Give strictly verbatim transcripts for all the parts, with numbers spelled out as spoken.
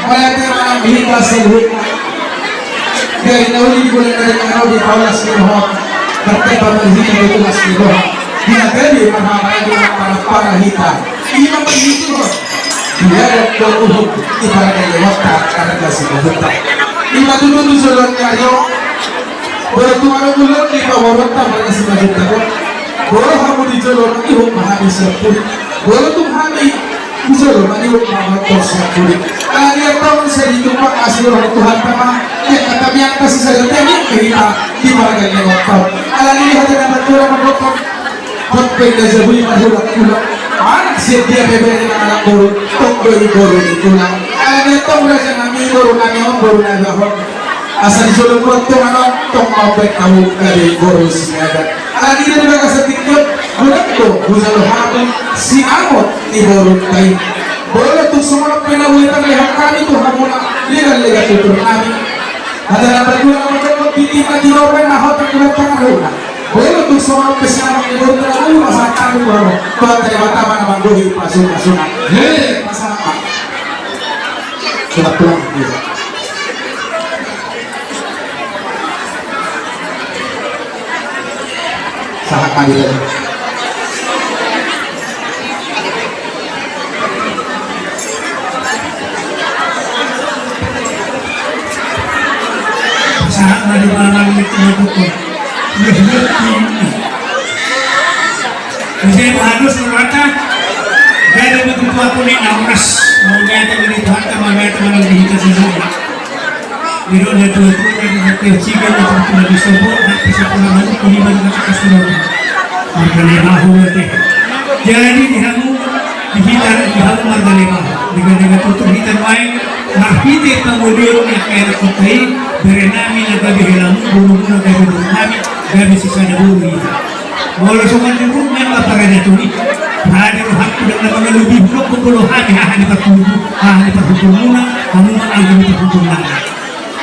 Mauliate ma di hita saluhutna. Jadi na uli di bulan dari karo di Paulus di roha. Bertempat di sini di Paulus di roha. Dia jadi marhaba di para para hita. Ima begitu. Dia dokter uhum di para dari waktu karena si buta. Ima tutu tu saluhutna yo. Boru tu mano bulan di pawaronta marga Simanjuntak on. Boru hamu di jolo na ihut ma hami sian pudi. Boru tu hami di jolo na ihut ma hami sian pudi. Ala ni antong sai ditupa asi roha ni Tuhanta ma. Ia kata miangka sisada temi ke hita di marga ni antong. Ala ni hata na batua na mandokon. Hot pe na jabui marhulak-hulak. Anak sian dia pe bere na anak boru. Tong do i boru ni tulang. Ala ni antong raja nami boru nami on boru na gahon. Asa di jolo buat tong anak tong mampet kamu gabe boru Sinaga. Ala ni dia di bagasan tingki on, godang do hujalo hamu sinamot ni borunta i. Boru tung songon on pe na uli tarlehon hami tu hamuna, lega-lega tutur nami. Hata na batua na mandok titi na tirope na hot na pangaruna. Boru tung songon on pe sinamot ni borunta na uli pasahat hami tu hamu. Tuhan tadi batama na manggohi pasu-pasuna. He, pasahat. Sudah pulang. Sahat ma di dalam. Sahat ma di dalam itu. Jadi bagus menurutnya. Jadi begitu aku ni nangkas. Mau nyata begitu harta mau nyata menang di kita semua. Didok na tuatua na di hatian siga na tuatua na di sopo na di sopo na malu kuni malu na kakas tuatua. Marga Lebahu ate. Jadi di hamu di hita di hamu marga Lebahu. Dega-dega tutur hita nuaeng marhite pangolion ni angka anak kota i. Bere nami na gabe helamu boru na gabe boru nami gabe sisada boru hita. Molo songon di rumah apa raja tuni. Hadir hakku dan nama lebih blok kepolo hati hati di pertumbuh hati di pertumbuhan kamu mengalami pertumbuhan.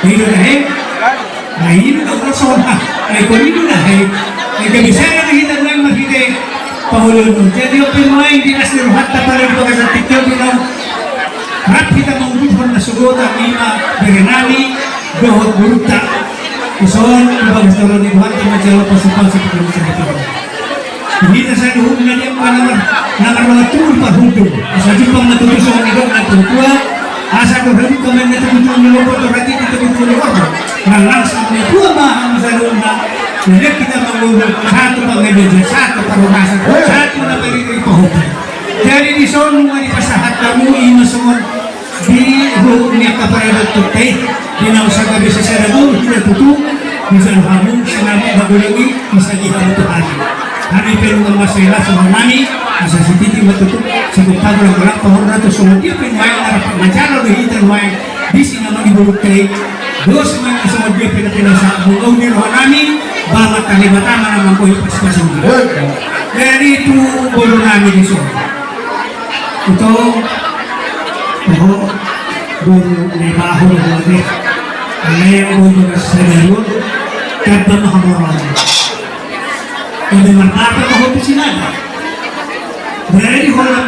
Ido dahe. Na ido da ura soha. Na ikon ido dahe. Na gabe sada na hita nuaeng marhite pangolion. Jadi ope nuaeng di las ni rohanta pada di bagasan tingki on di naung rap hita manguduthon na sogot ima bere nami dohot borunta. Ison di bagas tolong di Tuhan kita jalo pasupasu kita bisa bertemu. Hita saluhutna di angka na mar na marnonga tubu di parhundul. Asa jumpang na tutu songon nidok na tuatua. Asa dohot haduka main na tubu tubu ni lombo dohot hatiti tubu tubu ni lombo. Nang nang songon na tua ma hamu saluhutna. Jadi hita mangolu satu pangabeja satu parhorasan satu na pariri pahopi. Jadi di son nunga dipasahat hamu ima songon di ruhut ni angka paradaton ta i, di na usaha gabe sisada boru hita tutu, bisa do hamu sinamot na godang i, bisa di hamu tu hami. Hami pe nunga mansai las roha nami, asa sititi ma tutu, sagopan golang-golang pahorna tu songon dia pe nuaeng na rap manjalo do hita nuaeng di sinamot ni borunta i. Dos ma na songon dia pe na pinasa mangolu ni roha nami, ba marga Lebahu ma na manggohi pasu-pasuna. Jadi tu boru nami di son. Ito, toho, boru Lebahu, boru Lebahu. Alai boru na sadari on, tamba ma hamoraon. Gabe marnata ma ho tu Sinaga. Berarti holan,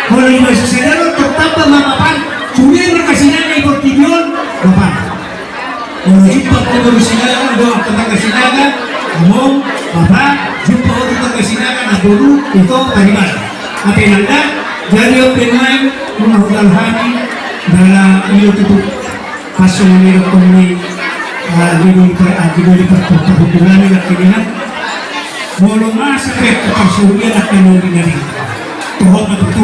holan di bagasan sadari on, tamba ma papan, sude marga Sinaga i portibi on, papan. Molo jumpang ho boru Sinaga, dohot tetangga Sinaga, among, bapa, jumpang ho tetangga Sinaga, na boru, ito, pariban. Ate nanda, jadi ope nuaeng, nunga hujalo hami, dala iyo tutu, pas songon i dohot ni, ah, di doli par, ah, di doli par, par, parhundul nami, nangkiningan. Molo masa pe parsaulian angka na uli nami. Toho ma tutu,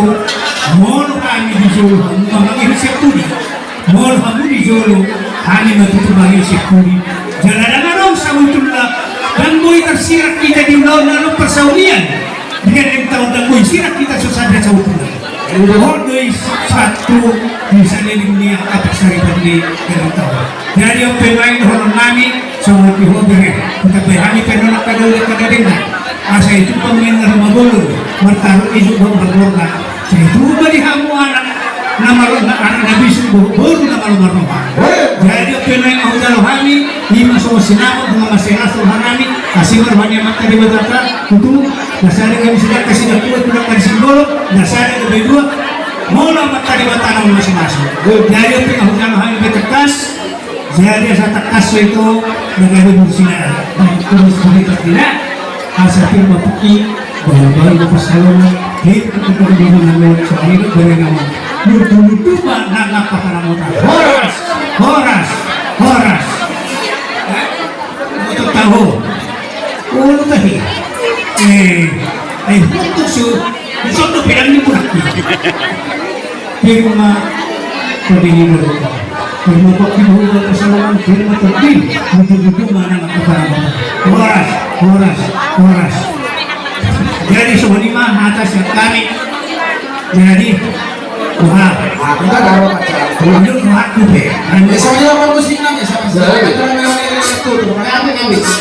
molo hami di jolo hamu ma mangihut sian pudi. Molo hamu di jolo, hami ma tutu mangihut sian pudi. Jala ndang adong sabotulna, ndang boi tarsirak hita di ulaon na adong parsaulian. Di gandeng taon ndang boi sirak hita so sada sabotulna. Dohot do i satu di saleleng ni angka parsaripeon ni gandeng taon. Jadi on pe nuaeng dohonon nami, songon i ho bere, hutambai hami pe nuaeng angka daulak angka na denggan. Asa i tumpang ni na ruma bolon, martaruh ijuk dohot marborna. Sai tubu ma di hamu anak na malo, anak na bisuk, boru na malo marroha. Jadi on pe nuaeng na hujalo hami, ima songon sinamot, nunga mansai las roha nami, asi ma roha ni Amanta Debata, tutu, na sada gabe sidangka sidangkuan, tu dangka ni singgolom, na sada gabe dua, molo Amanta Debata Masing-masing. Jadi, otik hujama hami pe tangkas. Jadi, asa tangkas so itu, na gabe bursina. Terus, begitu, tidak? Asa pir mapuki, baru-baru lepas salon, hit, ketika dia mengambil suami itu, dari nama. Lutu-lutu, Pak, nang apa kena motor. Horas, horas, horas. Motor tahu. Ulu tahi. Eh, eh, untuk su, untuk bilang ni buat. Firma terdiri dari firma kopi bahwa kesalahan firma terdiri butuh-butuh mana maka para horas, horas, horas. Jadi, sohon i ma hata sian hami. Jadi, wah, aku tak tahu apa cara. Tunjuk wah, aku be. Misalnya apa musiknya, misalnya. Jadi. Apa yang itu? Apa yang itu?